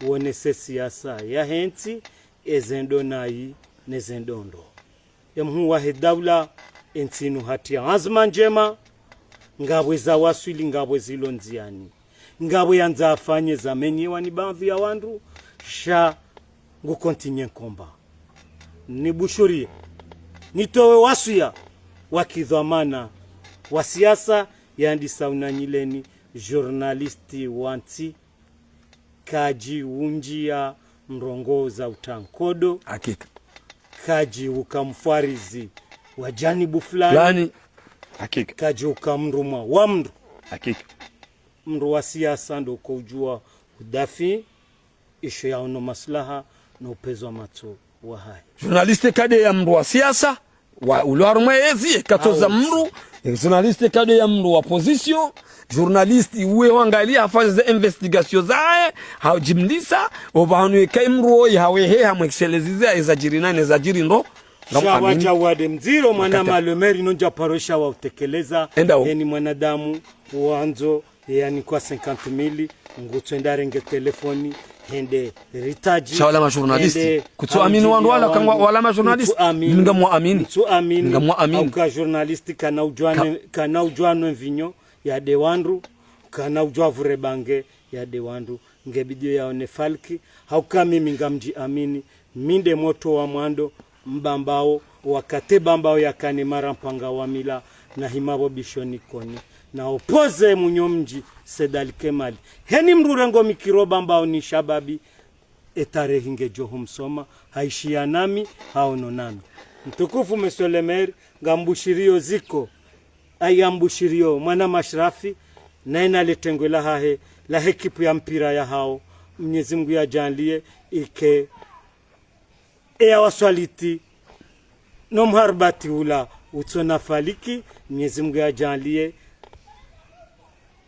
wonese siasa yahe ntsi, ezendo nayi, nezendo ndro. Ye mhuu wahe daula, entsi inu hatria anzma ndjema, ngapvo eza waswili, ngapvo zilo ndziani. Ngapvo yandza afanye zamenyewa ni baadhwi ya wandru, sha ngu continuer combat. Nibushuriye, nitowe waswiya wa kidhwamana wa siasa, yandisa unanyileni journaliste wa ntsi, kadji undjia ndrongoo za utankodo. Hakika. Kadji uka mfwarizi wa janibu fulani. Fulani. Hakika. Kadji uka mrumwa wa mndru. Hakika. Mndru wa siasa ndo uko udjua udafi isho yaono maslaha no upvezwa matso wahahe. Journaliste kade ya mndru wa siasa, wa ulo harumwa ezi, ekatsoza mndru, e journaliste kade ya mndru wa opposition, journaliste uwe wangalia hafanya ze investigation zahe, haujimlisa, opvahanu eka mndru oyi hawehe, hamwekishelezi ze, eza djiri nane, eza djiri ndro, ngamwamini. Shawa Jawade Mdziro, mwanama le maire, ino ndja paro shawa utekeleza, enda o. Eni mwanadamu, wandzo, yani kwa cinquante mille, ngutso enda renge telefoni, hende ritaji, sha wala ma journaliste. Hende kutsu amini wandru wala, kangwa wala ma journaliste. Kutsu amini. Ninga mwa amini. Kutsu amini. Ninga mwa amini. Auka journaliste kana udjwane, ka- kana udjwane mvinyo ya de wandru, kana udjwa vure bange ya de wandru. Nge bidio yaone falki, hauka mimi ngamdji amini, mi nde moto wa mwando, mbambao, wakati bambao yakane mara mpanga wa mila, na hima pvo bishoni koni. Na opposé munyo mdji, Said Ali Kemal. Heni mndru rengo mikiro bambao ni shababi, etarehi ngedjo humsoma, haishiya nami, haono nami. Mtukufu Monsieur le Maire, ngambushiriyo ziko, aya mbushiriyo, mwanama Ashrafi, naye na le tengwe lahahe, la hekipu ya mpira yahao, Mnyezi Mngu yadjaanliye, ike, eya waswaliti, no mharibati ula utsona faliki, Mnyezi Mngu yadjaanliye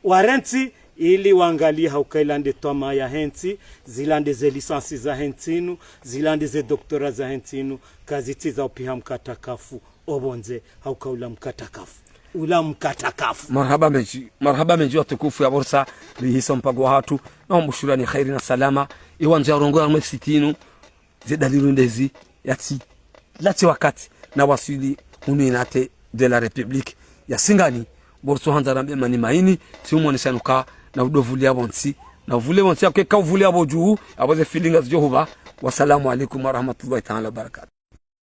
warentsi, ili wangaliye hauka ila nde twama yahe ntsi, zila nde ze licence zahe ntsi inu, zila nde ze doctorat zahe ntsi inu, kazitsi za upiha mkatakafu, opvondze, hauka ula mkatakafu. Ula mkatakafu. Marahaba mendji, marahaba mendji watukufu ya borsa, rihisa mpango wahatru, na umbushurani khairi na salama, iwandzo ya urongoa harumwa siti inu, ze dalili ndezi, yatsi, latsi wakati, na waswili, hunu inate de la République ya Singani, borso handza rambe mani maini, tsi umonesha nuka, na udo vulia pvontsi, na uvule pvontsi, yake ka uvulia pvo dju, apvo ze filinga zidjo huba. Wassalamu alaikum warahmatullahi taala wabarakatuh.